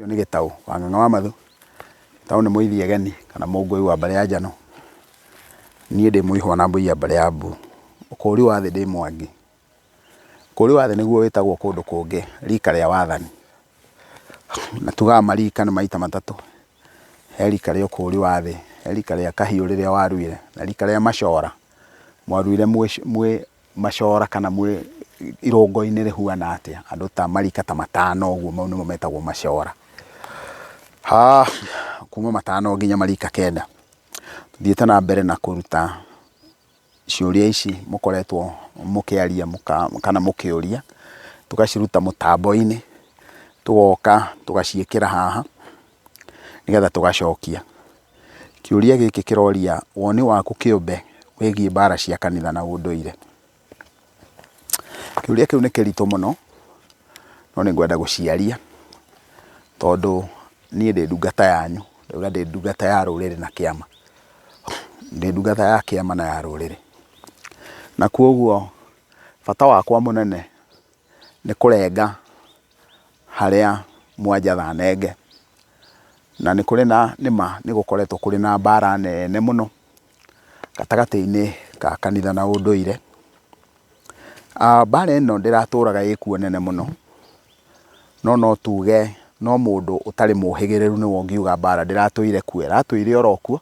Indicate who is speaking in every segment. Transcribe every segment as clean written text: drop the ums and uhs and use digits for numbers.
Speaker 1: Nĩ Gĩtaũ wa Ng'ang'a wa Mathu. Gĩtaũ nĩ mũithiegeni kana mũngũi wa mbarĩ ya Njano. Niĩ ndĩ mũihwa na mbũi ya mbarĩ ya Mbu. Ũkũri wa thĩ ndĩ Mwangi. Ũkũri wa thĩ nĩguo wĩtagwo kũndũ kũngĩ rika rĩa wathani. Na tugaga marika nĩ maita matatũ. He rika rĩa ũkũri wa thĩ, he rika rĩa kahiũ rĩrĩa waruire, na rika rĩa macora. Mwaruire mwĩ macora kana mwĩ irũngo-inĩ rĩhuana atĩa, andũ ta marika ta matano ũguo mau nĩmo metagwo macora. Kuma matano nginya marika kenda. Tũthiĩte na mbere na kũruta ciũria ici mũkoretwo mũkĩaria kana mũkĩũria, tũgaciruta mũtambo-inĩ, tũgoka tũgaciĩkĩra haha, nĩgetha tũgacokia. Kĩũria gĩkĩ kĩroria woni waku kĩũmbe wĩgiĩ mbara cia kanitha na ũndũire. Kĩũria kĩu nĩ kĩritũ mũno, no nĩ ngwenda gũciaria, tondũ niĩ ndĩ ndungata yanyu, ndauga ndĩ ndungata ya rũrĩrĩ na kĩama. Ndĩ ndungata ya kĩama na ya rũrĩrĩ. Na koguo bata wakwa mũnene nĩ kũrenga harĩa mwanjatha nenge. Na nĩ kũrĩ na nĩma nĩ gũkoretwo kũrĩ na mbara nene mũno gatagatĩ-inĩ ka kanitha na ũndũire. Mbara ĩno ndĩratũraga ĩkuo nene mũno, no no tuge no mũndũ ũtarĩ mũhĩgĩrĩru nĩwe ũngiuga mbara ndĩratũire kuo, ĩratũire oro kuo,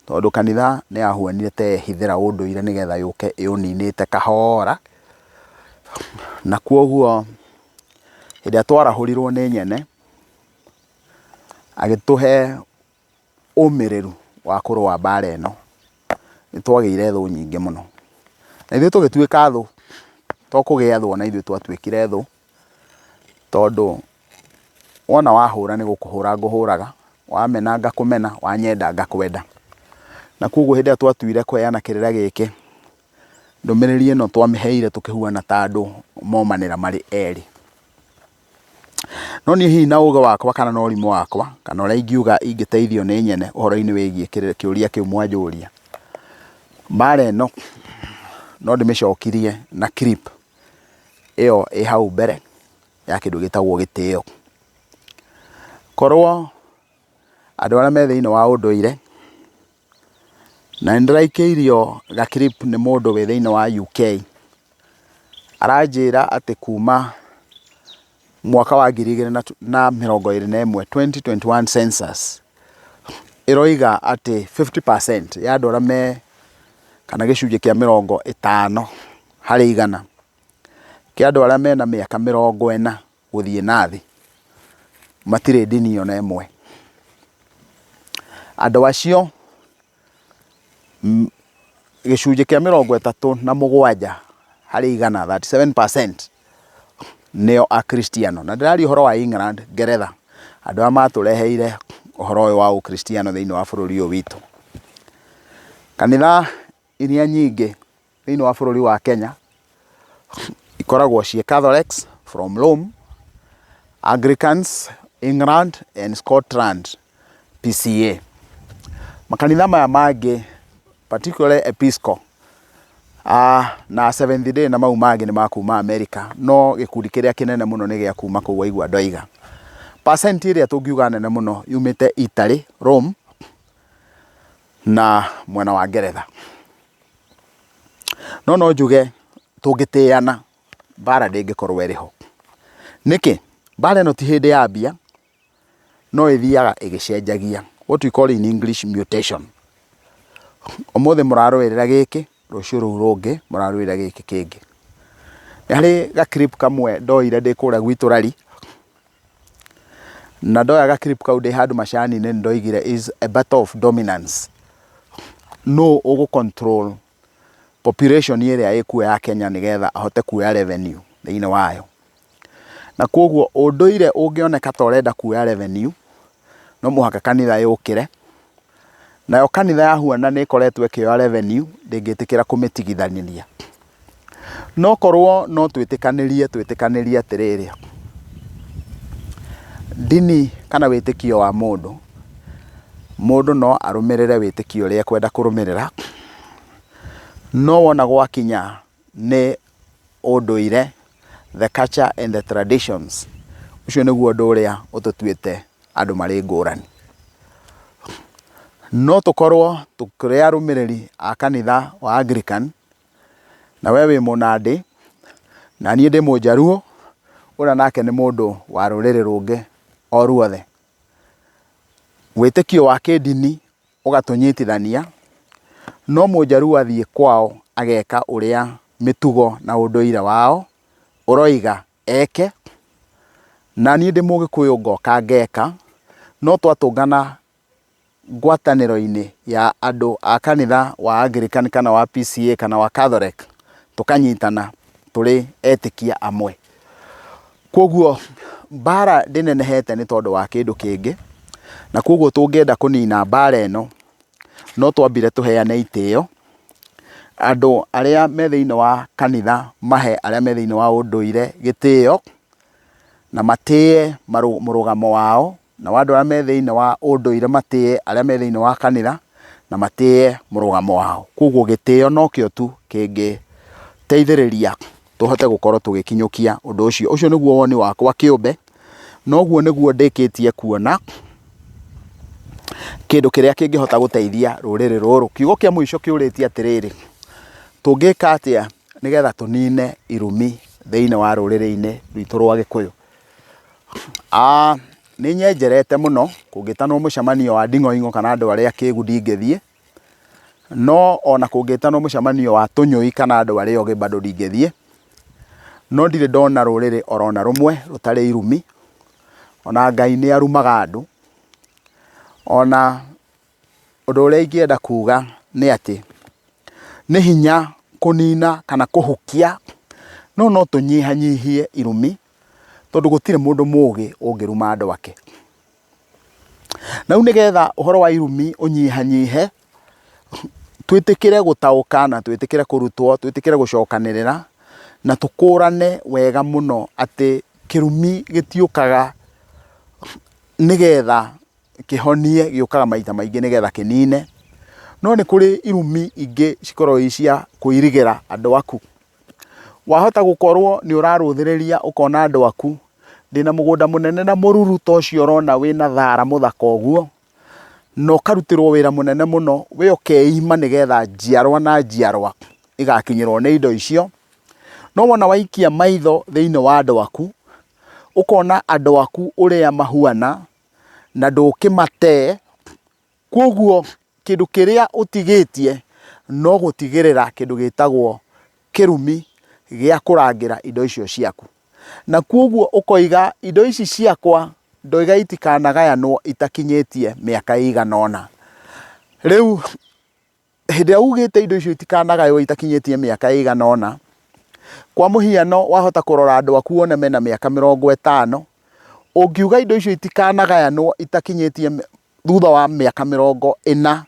Speaker 1: tondũ kanitha nĩ yahuanire ta yehithĩra ũndũire nĩgetha yũke ĩũninĩte kahora. Na koguo hĩndĩ ĩrĩa twarahũrirwo nĩ Nyene, agĩtũhe ũmĩrĩru wa kũrũa mbara ĩno, nĩ twagĩire thũ nyingĩ mũno. Na ithuĩ tũgĩtuĩka thũ, to kũgĩa thũ ona ithuĩ twatuĩkire thũ, tondũ wona wahũra nĩ gũkũhũra ngũhũraga, wamena ngakũmena, wanyenda ngakwenda. Na koguo hĩndĩ ĩrĩa twatuire kũheana kĩrĩra gĩkĩ, ndũmĩrĩri ĩno twamĩheire tũkĩhuana ta andũ momanĩra marĩ erĩ. No niĩ hihi na ũgĩ wakwa kana na ũrimũ wakwa, kana ũrĩa ingiuga ingĩteithio nĩ nyene ũhoro-inĩ wĩgiĩ kĩũria kĩu mwanjũria, mbara ĩno no ndĩmĩcokirie na clip ĩyo ĩ hau mbere ya kĩndũ gĩtagwo gĩtĩo. Korwo andũ arĩa me thĩiniĩ wa ũndũire, na nĩ ndĩraikĩirio ga clip nĩ mũndũ wĩ thĩiniĩ wa UK, aranjĩra atĩ kuma mwaka wa 2021, 2021 census, ĩroiga atĩ 50% ya andũ arĩa me kana gĩcunjĩ kĩa 50% kĩa andũ arĩa mena mĩaka 40 gũthiĩ na thĩ, matirĩ ndini ona ĩmwe. Andũ acio gĩcunjĩ kĩa 37%, 37%, nĩo Akristiano. Na ndĩraria ũhoro wa England, Ngeretha, andũ arĩa matũreheire ũhoro ũyũ wa ũkristiano thĩinĩ wa bũrũri ũyũ witũ. Kanitha iria nyingĩ thĩinĩ wa bũrũri wa Kenya ikoragwo ciĩ Catholics from Rome, Anglicans England and Scotland PCA. Makanitha maya mangĩ particularly Episcopal na Seventh Day na mau mangĩ nĩ ma kuma America, no gĩkundi kĩrĩa kĩnene mũno nĩ gĩa kuma kũu waigua ndoiga. Percent ĩrĩa tũngiuga nene mũno yumĩte Italy, Rome na mwena wa Ngeretha. No no njuge tũngĩtĩana mbara ndĩngĩkorwo ĩrĩ ho. Nĩkĩ? Mbara ĩno ti hĩndĩ yambia, no ĩthiaga ĩgĩcenjagia, what we call in English mutation. Ũmũthĩ mũrarũĩrĩra gĩkĩ, rũciũ rũu rũngĩ mũrarũĩrĩra gĩkĩ kĩngĩ. Nĩ harĩ ga clip kamwe ndoire ndĩ kũrĩa gwitũ rari, na ndoya ga clip kau ndĩ handũ macani-inĩ nĩ ndoigire is a battle of dominance. Nũ ũgũ control population ĩrĩa ĩkuo ya Kenya nĩgetha ahote kuoya revenue thĩinĩ wayo. Na koguo ũndũire ũngĩoneka ta ũrenda kuoya revenue, no mũhaka kanitha yũkĩre, nayo kanitha yahuana nĩ ĩkoretwo ĩkĩoya revenue ndĩngĩtĩkĩra kũmĩtigithanĩria. No korwo no twĩtĩkanĩrie twĩtĩkanĩrie atĩrĩrĩ, ndini kana wĩtĩkio wa mũndũ, mũndũ no arũmĩrĩre wĩtĩkio ũrĩa ekwenda kũrũmĩrĩra, no wona gwakinya nĩ ũndũire, the culture and the traditions, Ũcio nĩguo ũndũ ũrĩa ũtũtuĩte andũ marĩ ngũrani. No tũkorwo tũrĩ arũmĩrĩri a kanitha wa Anglican, na we wĩ Mũnandĩ, na niĩ ndĩ Mũnjaruo, ũrĩa nake nĩ mũndũ wa rũrĩrĩ rũngĩ o ruothe. Wĩtĩkio wa kĩndini ũgatũnyitithania, no Mũnjaruo athiĩ kwao ageka ũrĩa mĩtugo na ũndũire wao ũroiga eke, na niĩ ndĩ Mũgĩkũyũ ngoka ngeka, no twatũngana ngwatanĩro-inĩ ya andũ a kanitha wa Anglican kana wa PCEA kana wa Catholic, tũkanyitana tũrĩ etĩkia amwe. Koguo mbara ndĩnenehete nĩ tondũ wa kĩndũ kĩngĩ, na koguo tũngĩenda kũnina mbara ĩno, no twambire tũheane itĩo, andũ arĩa me thĩiniĩ wa kanitha mahe arĩa me thĩiniĩ wa ũndũire gĩtĩo, na matĩe mũrũgamo wao. Nao andũ arĩa me thĩinĩ wa ũndũire matĩe arĩa me thĩinĩ wa kanitha na matĩe mũrũgamo wao. Koguo gĩtĩo nokĩo tu kĩngĩteithĩrĩria tũhote gũkorwo tũgĩkinyũkia ũndũ ũcio. Ũcio nĩguo woni wakwa kĩũmbe, na ũguo nĩguo ndĩkĩtie kuona kĩndũ kĩrĩa kĩngĩhota gũteithia rũrĩrĩ rũrũ. Kiugo kĩa mũico kĩũrĩtie atĩrĩrĩ, tũngĩka atĩa nĩgetha tũnine irumi thĩinĩ wa rũrĩrĩ-inĩ rwitũ rwa Gĩkũyũ? Nĩ nyenjerete mũno kũngĩtanwo mũcemanio wa nding'oing'o kana andũ arĩa akĩgu ndingĩthiĩ, no ona kũngĩtanwo mũcemanio wa tũnyũi kana andũ arĩa ogĩ bado ndingĩthiĩ, no ndirĩ ndona rũrĩrĩ orona rũmwe rũtarĩ irumi, ona Ngai nĩ arumaga andũ, ona Ũndũ ũrĩa ingĩenda kuga nĩ atĩ, nĩ hinya kũnina kana kũhukia, no no tũnyihanyihie irumi, tondũ gũtirĩ mũndũ mũgĩ ũngĩruma andũ ake. Na rĩu nĩgetha ũhoro wa irumi ũnyihanyihe, twĩtĩkĩre gũtaũka na twĩtĩkĩre kũrutwo, twĩtĩkĩre gũcokanĩrĩra, na tũkũrane wega mũno atĩ kĩrumi gĩtiũkaga nĩgetha kĩhonie gĩũkaga maita maingĩ nĩgetha kĩnine. No nĩ kũrĩ irumi ingĩ cikoragwo irĩ cia kũirigĩra andũ aku. Wahota gũkorwo nĩ ũrarũthĩrĩria ũkona andũ aku, ndĩna mũgũnda mũnene na mũruru ta ũcio ũrona wĩna thara mũthaka ũguo, na ũkarutĩrwo wĩra mũnene mũno, we ũkeima nĩgetha njiarwa na njiarwa igakinyĩrwo nĩ indo icio. No wona waikia maitho thĩinĩ wa andũ aku, ũkona andũ aku ũrĩa mahuana, na ndũkĩmatee, kwoguo kĩndũ kĩrĩa ũtigĩtie no gũtigĩrĩra kĩndũ gĩtagwo kĩrumi gĩa kũrangĩra indo icio ciaku. Na kwoguo ũkoiga indo ici ciakwa ndoiga itikanagayanwo itakinyĩtie mĩaka ĩigana ũna. Rĩu hĩndĩ ĩrĩa ugĩte indo icio itikanagaywo itakinyĩtie mĩaka ĩigana ũna, kwa mũhiano wahota kũrora andũ aku wone mena mĩaka 50, ũngiuga indo icio itikanagayanwo itakinyĩtie thutha wa mĩaka 40,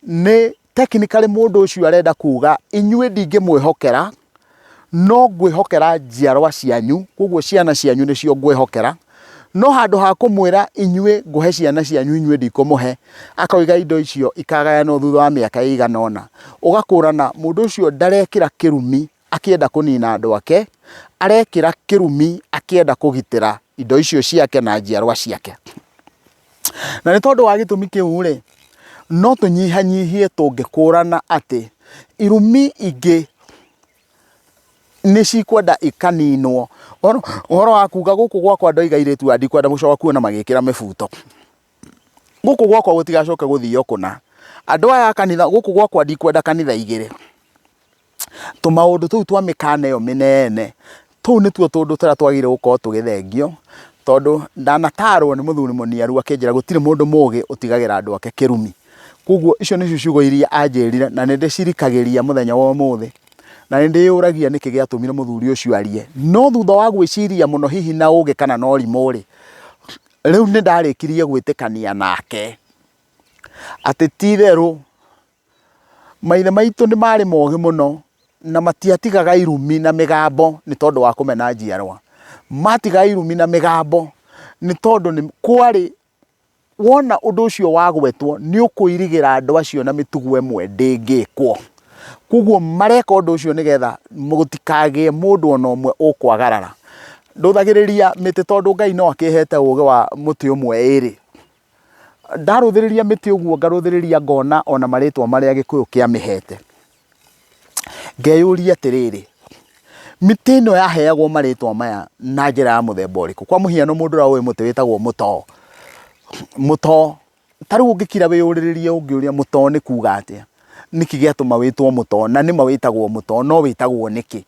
Speaker 1: nĩ technically mũndũ ũcio arenda kuga inyuĩ ndingĩmwĩhokera, no ngwĩhokera njiarwa cianyu, koguo ciana cianyu nĩcio ngwĩhokera, no handũ ha kũmwĩra inyuĩ ngũhe ciana cianyu inyuĩ ndikũmũhe, akoiga indo icio ikagayanwo thutha wa mĩaka ĩigana ũna. Ũgakũrana mũndũ ũcio ndarekĩra kĩrumi akĩenda kũnina andũ ake, arekĩra kĩrumi akĩenda kũgitĩra indo icio ciake na njiarwa ciake. Na nĩ tondũ wa gĩtũmi kĩu rĩ, no tũnyihanyihie tũngĩkũrana atĩ irumi ingĩ nĩ cikwenda ikaninwo. Ũhoro wa kuga gũkũ gwakwa ndoiga airĩtu aya ndikwenda gũcoka kuona magĩkĩra mĩbuto. Gũkũ gwakwa gũtigacoke gũthio kũna. Andũ aya a kanitha, gũkũ gwakwa ndikwenda kanitha igĩrĩ. Tũmaũndũ tũu twa mĩkana ĩyo mĩnene, tũu nĩtuo tũũndũ tũrĩa twagĩrĩire gũkorwo tũgĩthengio, tondũ ndanatarwo nĩ mũthuri mũniaru akĩnjĩra gũtirĩ mũndũ mũgĩ ũtigagĩra andũ ake kĩrumi. Koguo icio nĩcio ciugo iria anjĩrire na nĩ ndĩcirikagĩria mũthenya wa ũmũthĩ, na nĩ ndĩyũragia nĩkĩ gĩatũmire mũthuri ũcio arie. No thutha wa gwĩciria mũno hihi na ũgĩ kana na ũrimũ rĩ, rĩu nĩ ndarĩkirie gwĩtĩkania nake atĩ ti itherũ Maithe maitũ nĩ marĩ mogĩ mũno na matiatigaga irumi na mĩgambo nĩ tondũ wa kũmena njiarwa. Matigaga irumi na mĩgambo nĩ tondũ nĩ kwarĩ, wona ũndũ ũcio wagwetwo nĩ ũkũirigĩra andũ acio na mĩtugo ĩmwe ndĩngĩkwo. Koguo mareka ũndũ ũcio nĩgetha gũtikagĩe mũndũ ona ũmwe ũkwagarara. Ndũthagĩrĩria mĩtĩ tondũ Ngai no akĩhete ũgĩ wa mũtĩ ũmwe ĩrĩ. Ndarũthĩrĩria mĩtĩ ũguo ngarũthĩrĩria ngona ona marĩtwa marĩa Gĩkũyũ kĩamĩhete. Ngeyũria atĩrĩrĩ, mĩtĩ ĩno yaheagwo marĩtwa maya na njĩra ya mũthemba ũrĩkũ? Kwa mũhiano mũndũ ũrĩa ũĩ mũtĩ wĩtagwo mũtoo, mũtoo, ta rĩu ũngĩkira wĩyũrĩrĩrie ũngĩũria mũtoo nĩ kuga atĩa? Nĩkĩ gĩatũma wĩtwo mũtoo na nĩma wĩtagwo mũtoo no wĩtagwo nĩkĩ?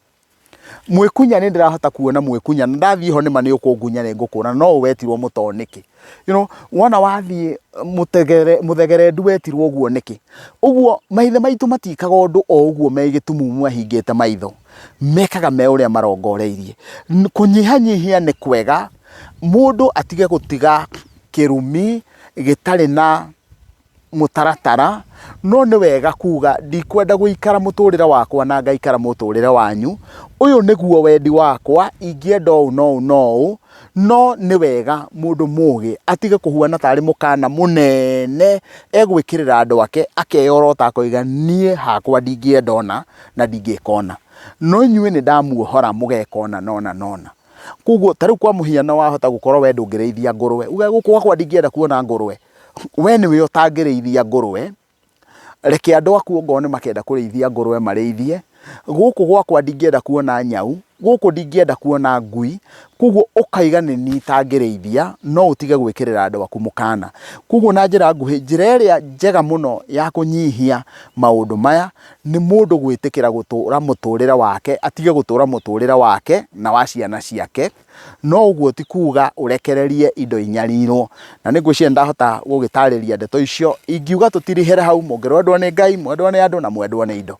Speaker 1: Mwĩkunya nĩ ndĩrahota kuona mwĩkunya na ndathiĩ ho nĩma nĩ ũkũngunya nĩ ngũkũra no ũũ wetirwo mũtoo nĩkĩ? You know, wona wathiĩ mũtegere, mũthegerendu wetirwo ũguo nĩkĩ? Ũguo maithe maitũ matiĩkaga ũndũ o ũguo me gĩtumumu mahingĩte maitho, mekaga me ũrĩa marongoreirie. Kũnyihanyihia nĩ kwega, mũndũ atige gũtiga kĩrumi gĩtarĩ na mũtaratara, no nĩ wega kuga ndikwenda gũikara mũtũrĩre wakwa na ngaikara mũtũrĩre wanyu, ũyũ nĩguo wendi wakwa, ingĩenda ũũ na ũũ na ũũ, no nĩ wega mũndũ mũgĩ atige kũhuana tarĩ mũkana mũnene egwĩkĩrĩra andũ ake, akeyorota akoiga niĩ hakwa ndingĩenda ũna na ndingĩka ũna, no inyuĩ nĩ ndamuohora mũgeka ũna na ũna na ũna. Koguo ta rĩu kwa mũhiano wahota gũkorwo we ndũngĩrĩithia ngũrũwe, uge gũkũ gwakwa ndingĩenda kuona ngũrũwe, we nĩwe ũtangĩrĩithia ngũrũwe, reke andũ aku ongorwo nĩ makenda kũrĩithia ngũrũwe marĩithie, gũkũ gwakwa ndingĩenda kuona nyau, gũkũ ndingĩenda kuona ngui, koguo ũkaiga nĩ niĩ itangĩrĩithia, no ũtige gwĩkĩrĩra andũ aku mũkana. Koguo na njĩra nguhĩ, njĩra ĩrĩa njega mũno ya kũnyihia maũndũ maya, nĩ mũndũ gwĩtĩkĩra gũtũra mũtũrĩre wake, atige gũtũra mũtũrĩre wake na wa ciana ciake, no ũguo ti kuga ũrekererie indo inyarirwo. Na nĩ ngwĩciria nĩ ndahota gũgĩtarĩria ndeto icio, ingiuga tũtirihĩre hau, mũngĩrwendwo nĩ Ngai, mwendwo nĩ andũ na mwendwo nĩ indo.